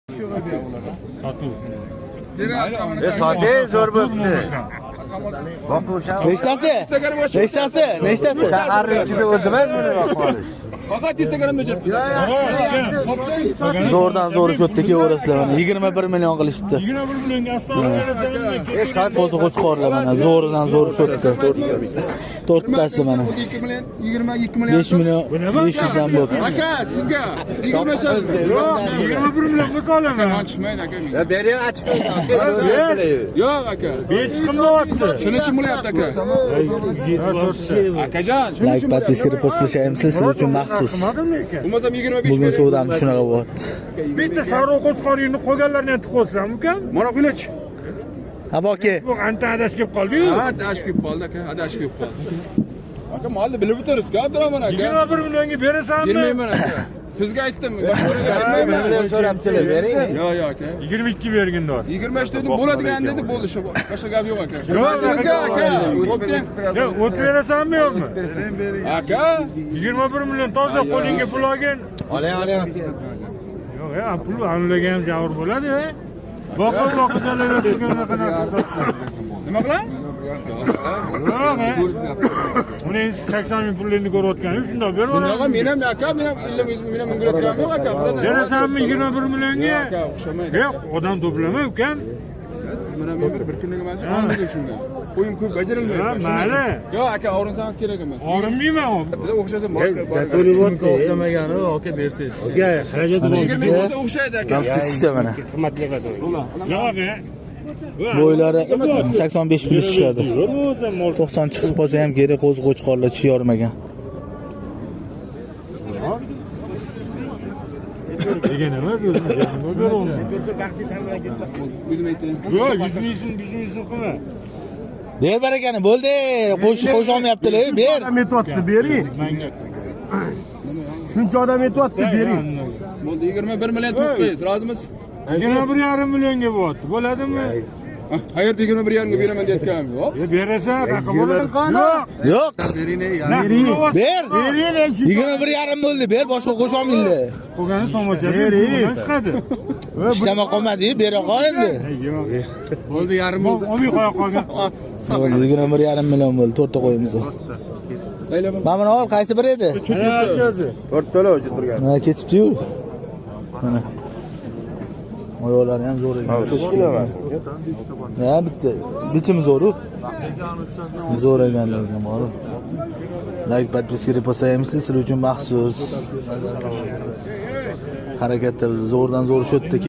Sotuv. Sotay zo'r bo'pti. Nechtasi? Nechtasi? Nechtasi? Shaharning ichida o'zimiz buni boqib olish. Faqat Instagramda yuribdi. Zo'rdan zo'ri shu yerda kelaverasizlar mana 21 million qilishibdi. 21 millionga astoydil berasanmi? Qo'zi qo'chqorlar mana zo'ridan zo'ri shu yerda. To'rttasi mana. 2 million, 22 million. 5 million 500 ham bo'pti. Aka, sizga 20 Yo'q, 21 millionga solaman. Chiqmaydi aka menga. Bering achchiq. Yo'q aka. 5 qimmatyapti. Shuning uchun bo'lyapti aka. Akajon, shuning Like, uchun подписка, repost qilishaymiz sizlar uchun maxsus. Qilmadim lekin. Bo'lmasam 25 Bugun savdamiz shunaqa bo'lyapti. Bitta sariq qo'chqoringni qolganlarini ham tiqib qo'ysam ukam. Mana qilich. Ha, boki. Bu anta adashib kelib qoldi-yu. Ha, adashib kelib qoldi aka, adashib kelib qoldi. Aka, molni bilib o'tiribsiz, Abdurahmon aka. 21 millionga berasanmi? Bermayman aka. Sizga aytdim, boshqalarga aytmayman. Million so'rabdilar, bering. Yo'q, yo'q aka. 22 bergin dor. 25 dedim, bo'ladigan dedi, bo'ldi shu. Boshqa gap yo'q aka. Yo'q, Hurmatingizga aka. Bo'pti. Yo'q, o't berasanmi yo'qmi? Aka, 21 million toza qo'lingga pul olgin. Oling, oling. Yo'q, ya, pul anulaga ham javr bo'ladi. Boqib boqib turgan qanaqa sotsa. Nima qilaman? Yo'q, uni 80 ming pulini ko'rayotgani shundoq Yo'q, beraveradi. men ham aka, men ham men ham mingratganim yo'q aka. Berasanmi 21 millionga? Yo'q aka, o'xshamaydi. Yo'q, odam to'plama ukam. Mana men bir kunlik emas, olmaydi shunga. Qo'yim ko'p bajarilmaydi. Ha, mayli. Yo'q aka, og'rinsangiz kerak emas. Og'rinmayman. Biza o'xshasa O'xshamagani aka bersangiz. Mana Yigirma ikkita. bo'lsa o'xshaydi aka. Ikkita mana. Yo'q, Bo'ylari 85 plus chiqadi. Yo'q, mol 90 chiqib qolsa ham kerak, qo'zi qo'chqorlar tish yormagan. Degan emas, o'zim nima beraman. O'zim aytayin. Yo'q, 100 ming so'm, 100 ming so'm qilma. Ber barakani, bo'ldi. Qo'sh qo'sha olmayaptilar, ber. Odam aytyapti, bering. Manga. Shuncha odam aytyapti, bering. Bo'ldi, 21 million 900, rozimisiz? 21,5 millionga bo'lyapti. Bo'ladimi? Qayerda 21 yarimga beraman deyotganim yo'q. Ya berasan, qayoqqa bo'ladi? Yo'q. Yo'q. Bering. Ber. Bering, 21,5 bo'ldi, ber, boshqa qo'sha olmanglar. Qolgani tomosha Bering. bundan chiqadi. Ishlama qolmadi, bera qol endi. Yo'q. Bo'ldi, yarim bo'ldi. Olmay qo'ya qolgan. Bo'ldi, 21,5 million bo'ldi, to'rtta qo'yimiz. Mana buni ol, qaysi biri edi? Ana o'zi. To'rttala o'zi turgan. Mana ketibdi-yu. Mana. Oyoqlari ham zo'r ekan. Ha, bitta. Bichimi zo'r-u. Zo'r ekan lekin bor. Like, подписка, repost sizlar uchun maxsus. Harakatda zo'rdan zo'r shu yerda.